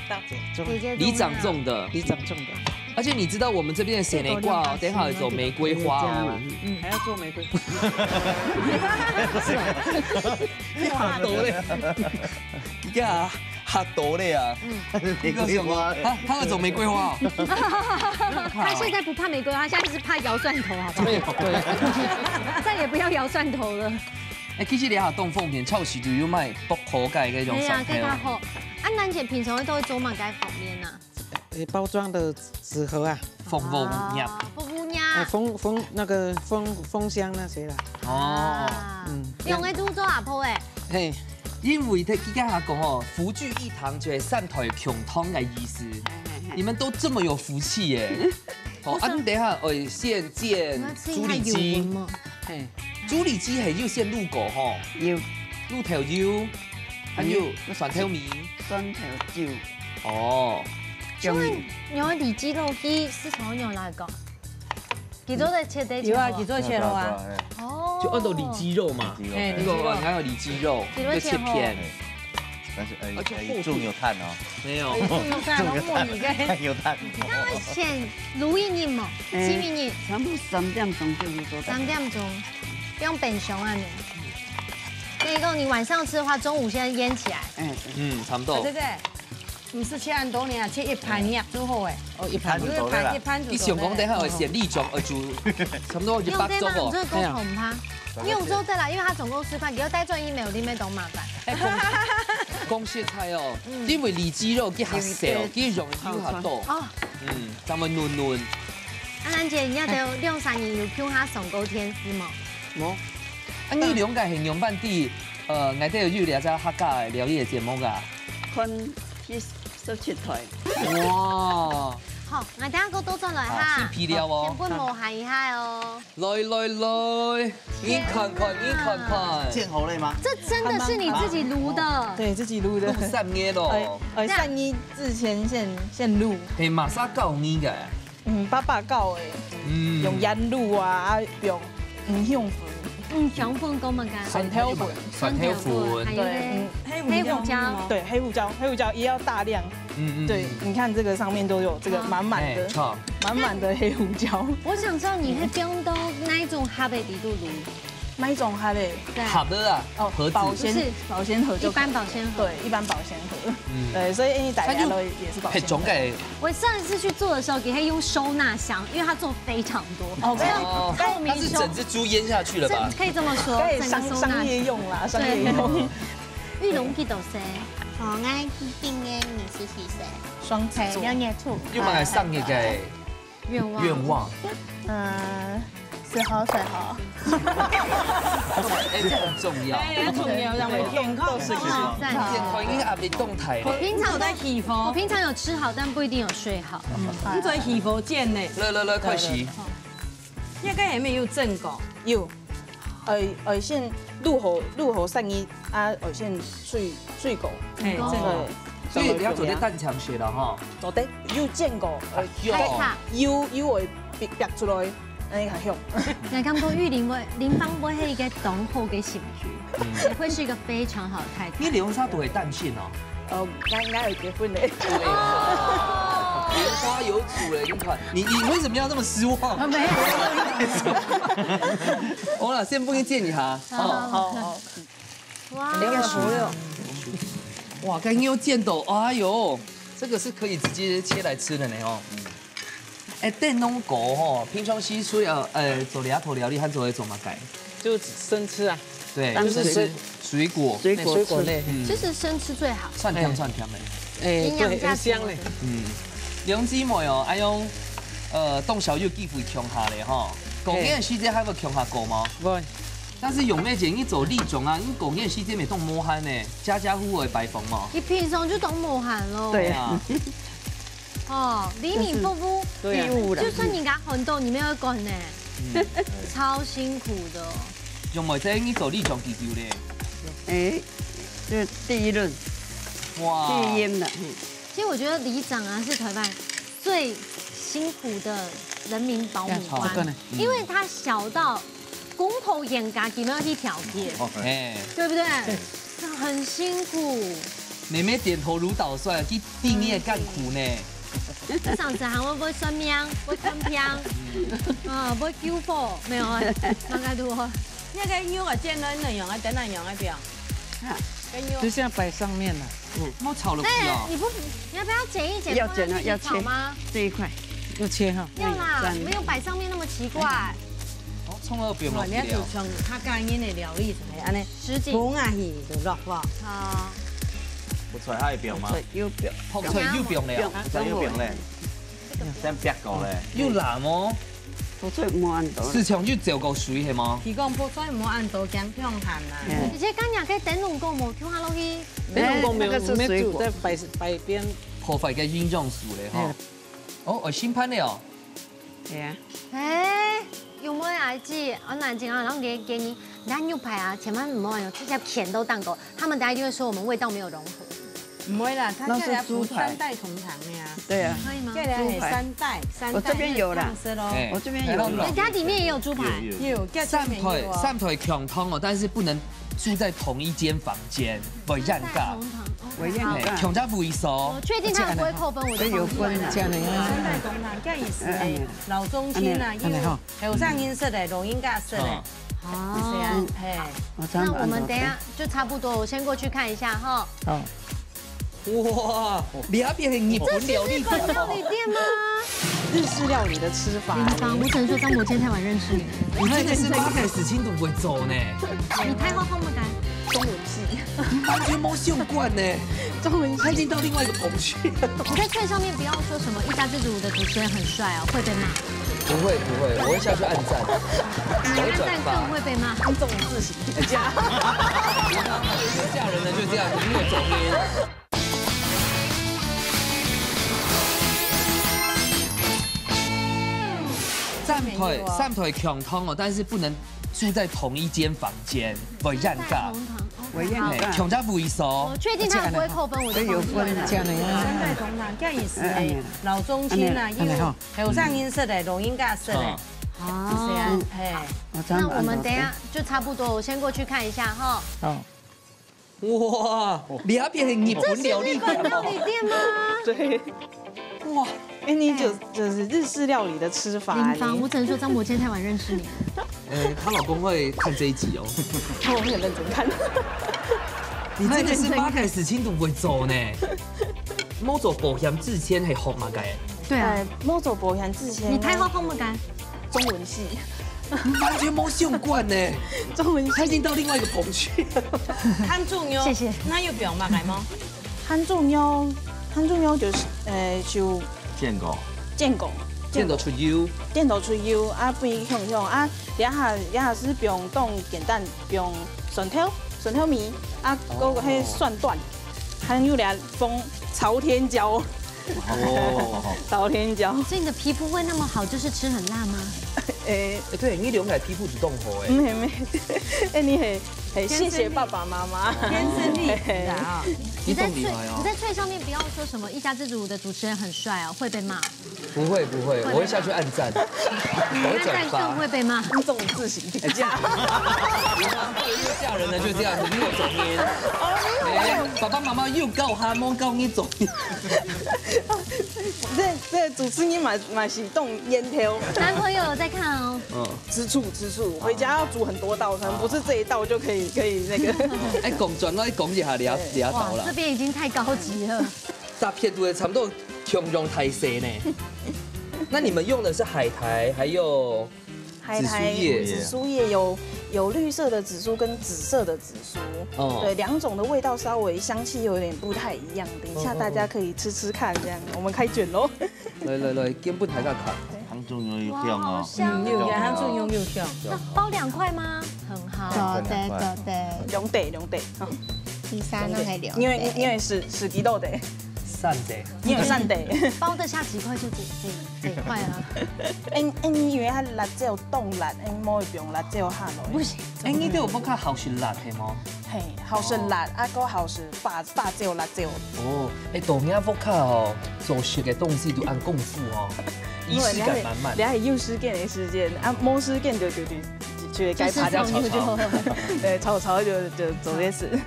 大姐姐種的。里長種的。里長種的。 而且你知道我們這邊的西瓜哦，等一下有種玫瑰花哦。嗯，還要做玫瑰花。你嚇到咧？你看啊，嚇到咧啊！嗯。你告訴我，他，他有種玫瑰花哦。他現在不怕玫瑰花，他現在是怕搖蒜頭，好不好？對，對。再也不要搖蒜頭了。哎，其實你還有東風田超市都有賣薄荷蓋那種蒜頭。哎呀，這較好。啊，蘭姐平常都會做麼个方面啊？ 誒，包裝的紙盒啊。封封盒。啊，封封盒。誒，封，封，那個封，封箱那些啦。哦。啊，嗯。用个都做阿婆誒。嘿。因為佢，佢剛才講哦，福聚一堂就係三代共堂个意思。嘿，嘿，嘿。你們都這麼有福氣耶。哦，啊，你等一下，誒，先煎豬里肌。我要吃一下油溫嘛。嘿。豬里肌係有先滷過吼。有。滷豆油，還有蒜頭米。蒜頭酒。哦。 請問你个里肌肉係從哪來个？佢做得切得切好啊？有啊，佢做切好啊。哦。就安到里肌肉嘛。里肌肉。嘿，里肌肉。你講哦，你還有里肌肉，里肌肉切好。一個切片。但是，呃，而且厚度，呃，豬油炭哦。沒有。豬油炭，豬油炭，豬油炭。剛剛選滷一日嘛，哎，七米日。差不多三點鐘就差不多。三點鐘，不用冰箱啊你。所以講你晚上吃的話，中午先醃起來。哎，對。嗯，差不多。對不對？ 毋使切恁多呢，切一盤肉就好誒。哦，一盤。一盤就做得啦。一盤，一盤就做得。佢想講等下會選里長，愛煮差不多一百桌哦。你用這嗎？你這個夠紅嗎？你用做得啦，因為它總共四塊，你要帶轉一秒，你沒懂麻煩。哎，講，講實在哦，嗯。因為里肌肉佢較細哦，佢肉又較多。哦。嗯，正會嫩嫩。啊，蘭姐，你愛等兩三年有共下上過電視無？無。啊，你兩個係仰般知，呃，𠊎兜有這隻客家个料理个節目啊？看 去十七台。哇！好，𠊎等下過倒轉來哈。啊，先皮料哦。先分無閒一下哦。來來來，你看看，你看看。煎好了嗎？這真的是你自己滷的？對，自己滷的。滷三日咯。哎，哎，三日之前先，先滷。嘿，麼儕教你个？嗯，八八九个，嗯用煙滷啊，啊用五香粉，嗯，香粉講麼个？蒜頭粉，蒜頭粉還有呢對，嗯，黑胡椒。對，黑胡椒，黑胡椒也要大量。嗯對，你看這個上面都有這個滿滿的，哎，好，滿滿的黑胡椒。我想知道你會用到哪一種哈貝底肚爐？哪一種哈嘞？對，好的啊，哦盒子保鲜不是保鲜盒就可以一般保鲜盒。對，一般保鲜盒。嗯對，所以因為大家都也是保鲜盒它就配种。个，我上次去做的時候，佢係用收納箱，因為佢做非常多。哦，這樣哦，透明收它是整只豬腌下去了吧？可以這麼說，可以整個收納商商業用啦，商業用。玉龍幾多歲？哦，𠊎今年二十四歲，雙子座，兩月初。又买上一个願望。愿望，嗯，食好睡好。哎，这很重要。哎，要重要，让我健康都是哇，赞！健康应该也没动态了。平常都在祈福我，平常有吃好，但不一定有睡好。你做祈福煎呢，来来来，开始。应该还没有蒸过。有，呃，呃，先入好入好生意啊，呃，先水水果，哎，哦这个，所以你要做得蛋强些了哈。做得有见过，呃，有开塔，有有会逼逼出来，哎，很香。你感覺玉玲會，林芳會係一個當好个心機，會是一個非常好的太太。你留啥都会担心哦。呃，应该有结婚嘞。莲花有主人款，你你为什么要那么失望？没有，好了，先不给建议哈。哦，好好，哇，应该熟了。哇，刚刚又见到，哎呦，这个是可以直接切来吃的呢哦。哎，电农狗吼，平常时除了呃做这道料理，还做会做么个？就生吃啊，对，当水就是水果，水果类。嗯其实生吃最好。蒜甜蒜甜的。哎，营养价值对，很香嘞。嗯，两姊妹哦，哎呦，呃，当小有机会共下嘞哈。过年时节还会共下过吗？喂，但是有妹姐，你做里长啊，你过年时节没当无闲呢，家家户户会拜访吗？你平常就當無閒咯。对啊，哦，为民服务，对啊就算人家很多，你们要管呢，超辛苦的。有妹姐，你做里长几久嘞？哎，这第一任，哇，第一任了，其实我觉得里长啊是台湾最辛苦的人民保姆官，这个呢因为他小到公婆严格，你们要去调解，哎，对不对？很辛苦。妹妹点头如捣蒜，去定义干苦呢。这上次还会不会算命，会看病，啊，会救火，没有啊？大概多。那个肉啊，煎了那样啊，等那样啊，不要。跟肉就。像摆上面了，我炒了不哎，要。你不，你要不要剪一剪？要剪啊放在一起炒吗？这一块，要切哈。要啦，这样没有摆上面那么奇怪。哦，葱都不用了，哇，你要煮成客家人的料理出来，安尼实景。红啊去就落哇。好，不出来还有冰吗？这又表，泡菜又不用了，不出来有冰嘞，先别搞嘞。又冷哦，不是没安到，市场又走过水系吗？提供泡菜莫按多姜香鹹啦。嗯而且刚刚可以等弄过无，听下落去。没弄过没有，哎那个是没水果煮在摆摆边。破坏个营养素嘞哈。哦，哦，新盘的哦。哎呀，哎，有没有阿姊？啊，南京啊，然后给给你，你看牛排啊，千万不要有这些甜都蛋糕，他们等下一定会说我们味道没有融合。唔會啦，佢那這個是豬排三代同堂个啊，对啊，可以吗？這？個係三代，三代我這邊有啦係上色咯。哎我这边有了，有我这边有了，有有。有，這三代邊有哦。三代共同哦，但是不能住在同一间房间，不然尴尬。同堂，OK，我一样好。哎，共在位所我。确定他们不会扣分，我就放出来了。这样的三代同堂，這意思哎係老中青啊，哎哎有後生人識个，老人家識个，嗯係啊哦，，係。我常那我们等一下就差不多，我先过去看一下哈。哦，哇，你那边很日本料理日本料理店吗？日式料理的吃法，林芳，我只能说张博今天太晚认识你了。你真的是八开始青都不会走呢，你太后后面感。中文系，完全没相关呢。中文系他已经到另外一个棚去了。你在菜上面不要说什么一家之煮的主持人很帅哦，会被骂。不会不会，我会下去按赞，你按赞更会被骂。中文字形的家。有些嫁人的就这样，因为走音。三代三代共同哦，但是不能住在同一间房间，不然尴尬。同堂哦，我也哎，共只位所我。确定他不会扣分，我就放弃了。这有分啊这样的呀。三代同堂，这样意思哎，老中青啊，也有后生人食的，老人家食的。哦，哎，我常那我们等一下就差不多，我先过去看一下哈。哦，哇，你那边很日本料理店日本料理店吗？对，哇，哎，你就就是日式料理的吃法林芳，我呢。只能说张伯谦太晚认识你了。哎，她老公会看这一集哦。我很认真看。你真的是八开始青都不会走呢。没做保险之前还学嘛个？对啊哎，，没做保险之前，你太后后么干？中文系，完全没相关呢。中文系她已经到另外一个棚去。很重要。谢谢。那有表嘛，来吗？很重要，很重要就是，呃，就健康。健康，见到出油，见到出油啊，不影响啊，然后然后是不用动简单，不用蒜头，蒜头米啊，嗰个黑蒜段，还有两封朝天椒，哦，朝天椒，所以你的皮肤会那么好，就是吃很辣吗？哎，哎，对你两个皮肤主动好哎。没没，哎，你很很谢谢爸爸妈妈，天生丽质的啊。你在脆你懂厉害哦你在脆上面不要说什么一家之煮的主持人很帅哦，会被骂。不会不会，我会下去按赞，我会转发那这样更。会被骂。这种字形评价。嫁人了就这样子，你有种呢。哎，爸爸妈妈又告他，莫告你种。这这主持人嘛嘛是动烟头，男朋友有在看哦。嗯，吃醋吃醋，回家要煮很多道，可能不是这一道就可以可以那个。哎，讲转来讲一下，聊聊到哇，啦这。边已经太高级了。大片都差不多共样大細呢。那你们用的是海苔，还有海苔紫苏叶紫苏叶有有绿色的紫苏跟紫色的紫苏，哦对，两种的味道稍微香气有点不太一样。等一下大家可以吃吃看，这样我们开卷喽。来来来，根本还在看。当中有一哇，样哦，好香嗯，有哦！很重要，有香。那包两块吗？很好。对对对对，两袋两袋，哦第三个还两，因为因为是是几多的，散的，因为三袋。包得下几块就几几几块啊？哎哎，你以为它辣椒冻辣，哎，莫用辣椒下咯。不行，哎，你对我不看好吃辣的吗？嘿，好吃辣，啊，个好吃辣辣椒辣椒。哦，哎，懂人家不看哦，所食的东西都按功夫哦，仪式感满满。了解有时间的时间啊，没时间就就就就该大家吵吵。对，吵吵就就做这事。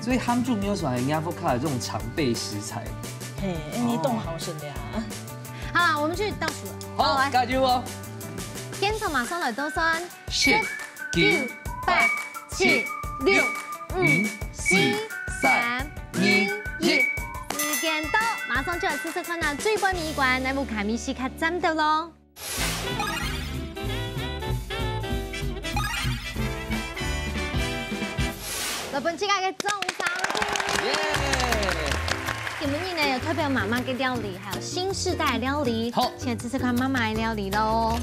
所以他们就没有喜欢人家不看的这种常备食材。嘿，哎，你冻好吃的啊。好啦，我们去倒数了。好，来，加油哦！跟头马上来都算。十、九、八、七、六、五、四、三、二、一。时间到，马上就来试试看啊！最尾一关，来，我看你是看真的咯。来分自家个掌声鼓励。耶！今日呢，有特别有妈妈个料理，还有新世代的料理。好现在试试看妈妈的料理喽。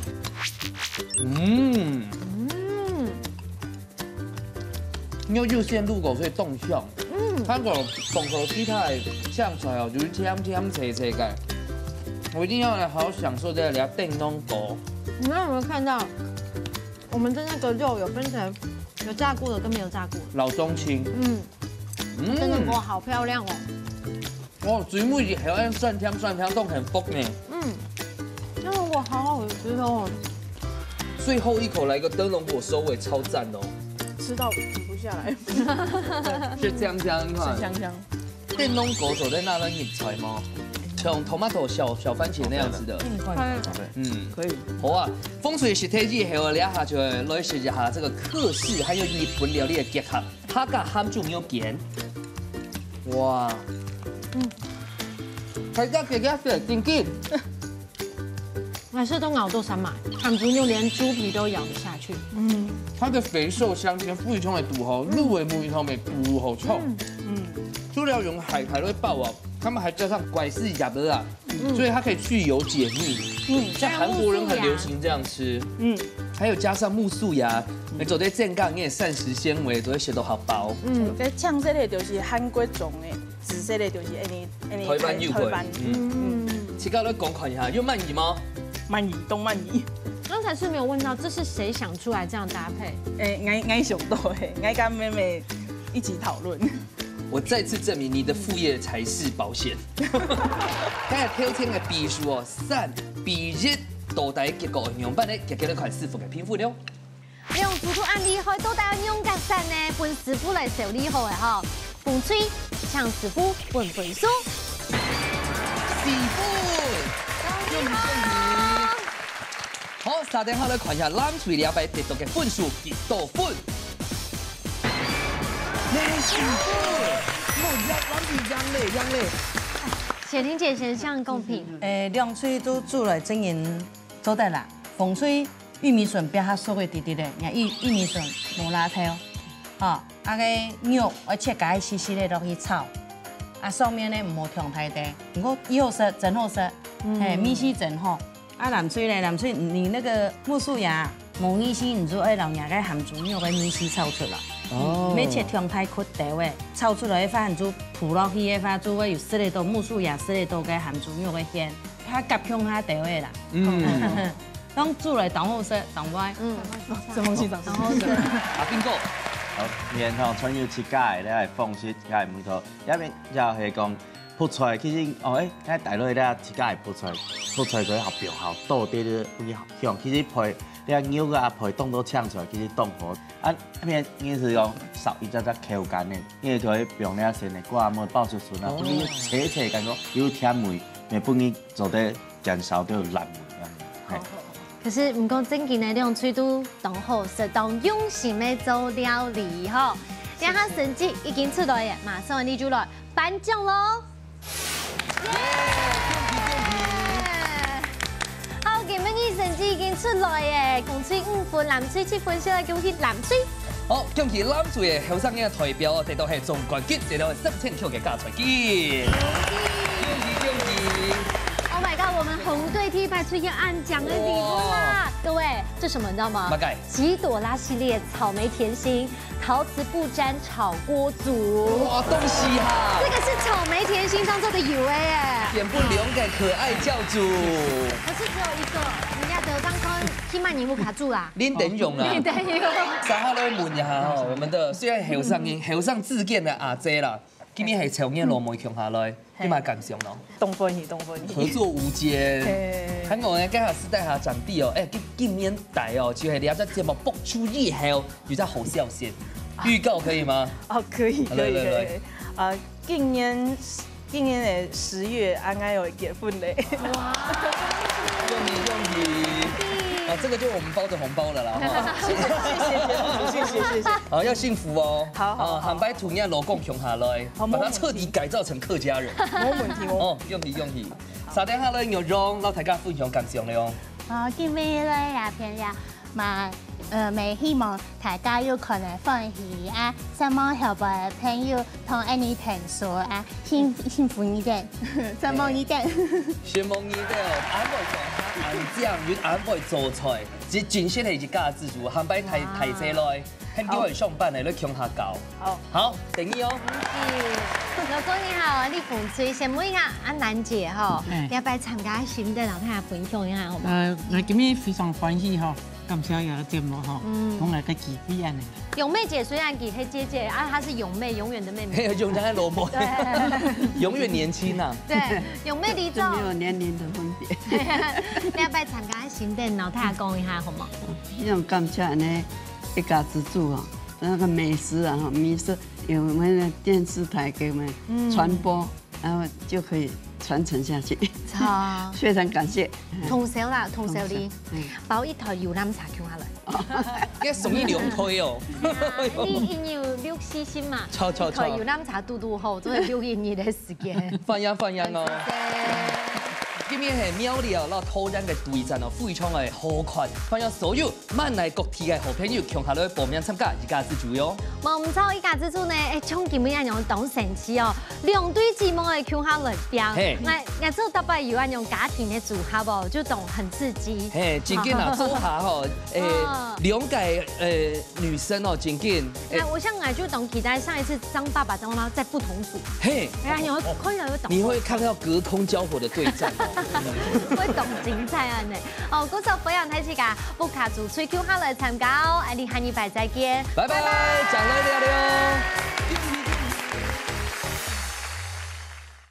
嗯，嗯，因为又现入口，所以冻香。嗯，它有放口其他的香菜哦，就是甜甜脆脆的。我一定要来好好享受这个电暖锅。你们有没有看到，我们的那个肉有分成有炸过的跟没有炸过的？老中青，嗯，嗯真的哇，好漂亮哦。哦，水母也还要酸甜酸甜，都很薄呢。嗯，那个哇，好好吃哦。最后一口来个灯笼果收尾，超赞哦！吃到停不下来。是这样这样，你看，香香。电暖锅走在那边引菜吗？像 tomato 小小番茄那样子的，嗯，快嗯，可以。好啊。风水是天气好了，下就来试一下这个客式还有日本料理的结合，它跟ham就没有咸。哇，嗯，大家给它点进去。还是都咬到三嘛，ham就连猪皮都咬得下去。它的肥瘦相间非常的符合，入围母鱼汤美符合好臭。嗯，除了用海苔会爆啊，他们还加上拐丝亚的啊，所以它可以去油解腻。嗯，像韩国人很流行这样吃，嗯，还有加上木素芽，你做得健康，你也膳食纤维，都会写得好饱。嗯，这青色的就是韩国种的，紫色的就是哎你哎你台湾有台湾。嗯，嗯，自家来讲看一下，有满意吗？满意，都满意。刚才是没有问到，这是谁想出来这样搭配？哎，我我想到哎，我跟妹妹一起討論。我再次證明你的副業才是保險。剛才挑戰个比數哦，三比一，到底結果仰般呢？繼續來看師傅个評分了。兩組都恁厲害，到底愛仰結煞呢？分師傅來收禮好个吼。紅隊，請師傅分分數。四分，恭喜恭喜！好，續等下來看一下藍隊這擺得到个分數幾多分。零四分，哇，藍隊贏咧，贏咧！雪婷姐先向公平。誒，兩隊都煮來真人做得啦，紅隊玉米筍比較熟个滴滴咧，人家玉玉米筍無罅頭，吼，啊个肉愛切開細細个落去炒，啊上面呢毋好忒大塊，毋過又好食，真好食，嘿，味緒真好。 啊，藍隊咧，藍隊，你那個苜蓿芽，無味緒，你就愛摎若个鹹豬肉个味緒炒出來。哦。毋係切忒大塊个，炒出來个話，你就鋪落去个話，就會有食得到苜蓿芽，食得到个鹹豬肉个香，較合共下个啦。嗯。當煮來當好食，當會。嗯。這東西當好食。阿斌哥，好，然後穿越自家个，來分析自家个味道，下面就係講 覆菜其實，哦，誒，該大陸咧，自家个覆菜，覆菜佢好表好，多啲个，有香。其實配，你看牛肉啊配當多青菜，其實當好。啊，那邊意思講少一隻隻口感呢，因為佢會放了先个瓜末爆出來啊，哦。不是切切感覺有甜味，也不能做得減少掉辣味啊。嘿。可是毋過正經个兩隊都當好食，當用心个做料理吼。這下成績已經出來了，馬上你就來頒獎咯。 耶！好，今晡日成績已經出來耶，紅隊五分，藍隊七分，先來恭喜藍隊。好，恭喜藍隊个後生个代表得到係總冠軍，得到三千塊个加菜金。恭喜恭喜！Oh my god，我們紅隊第一排出現恁靚个禮物啦！哇。各位，這什麼你知道嗎？麼个？ 奇朵拉系列草莓甜心，陶瓷不沾炒鍋組。哇，東西哈！這個是草莓甜心當中的有哎。選不兩個可愛教主。可是只有一個，人家得剛剛去賣你屋卡住啦。恁等用啊。恁等用。三號來問一下哈，我們的雖然後生，後生自薦的阿姐啦，今日係從業老妹共下來。 你嘛感想咯？當歡喜，當歡喜。合作無間。嘿。還有呢，剛好是帶下長輩哦，哎，今今年底哦，就係這隻節目播出以後，有隻好消息，預告可以嗎？哦，可以，可以，來來來。可以。啊，今年今年的十月，俺愛結婚咧。哇！恭喜恭喜！啊，這個就我們包著紅包了啦，哈。謝謝謝謝謝謝謝謝。好，要幸福哦。好好好。啊，下擺同你老公共下來。 好，把他徹底改造成客家人。無問題，無問題。哦，恭喜恭喜！續等下來，玉榮摎大家分享感想了哦。哦，今晡日來這片了，嘛，呃，也希望大家有看了歡喜啊，盼望後背个朋友同𠊎等𢯭手啊，幸幸福一點，盼望一點。承蒙你兜，恁會講客，恁靚，又恁會做菜，這真正係一家之主，下擺大大姐來。 很久很上班的，來共下搞。好。好，等你哦。老師你好，你紅隊，先問一下，阿蘭姐吼，哎。你要不要參加新的，摎大家分享一下好嗎？呃，𠊎今日非常歡喜吼，感謝這個節目吼，嗯。同𠊎个機會恁呢。勇妹姐雖然佢係姐姐，啊，她是勇妹，永遠的妹妹。嘿，永遠的老妹。對。永遠年輕啊。對，勇妹你走。這沒有年齡的分別。你要不要參加新的，摎大家講一下好嗎？非常感謝恁呢 一家之煮啊，那個美食啊，哈，美食有我們的電視台給我們傳播，嗯。然後就可以傳承下去。好。非常感謝。通宵啦，通宵哩。通宵，嗯。包一台遊覽車共下來。哦。應該送你兩台哦。哎呀，你，你有六七星嘛，超，超，超。一台遊覽車堵堵好，做得六一一的時間。歡迎，歡迎哦。謝謝。今日係苗栗哦，摎桃園个對戰哦，非常个好看。歡迎所有 滿來各地个好朋友共下來報名參加一家之煮喲。無毋著，一家之煮呢，哎，像今晡日恁樣當神奇哦，兩對姊妹个共下來表演。嘿。𠊎，𠊎做大伯有恁樣家庭个組合哦，就當很刺激。嘿，真緊啊，做下吼，哎，哦。兩個，呃，女生哦，真緊。哎。那我想𠊎就當期待下一次張爸爸、張媽媽在不同組。嘿。哎呀，你會看到有當。你會看到隔空交火的對戰哦。會當精彩啊呢。哦，故所歡迎大自家 屋下煮菜共下來參加哦，𠊎俚下禮拜再見。拜拜，拜拜。正來尞尞。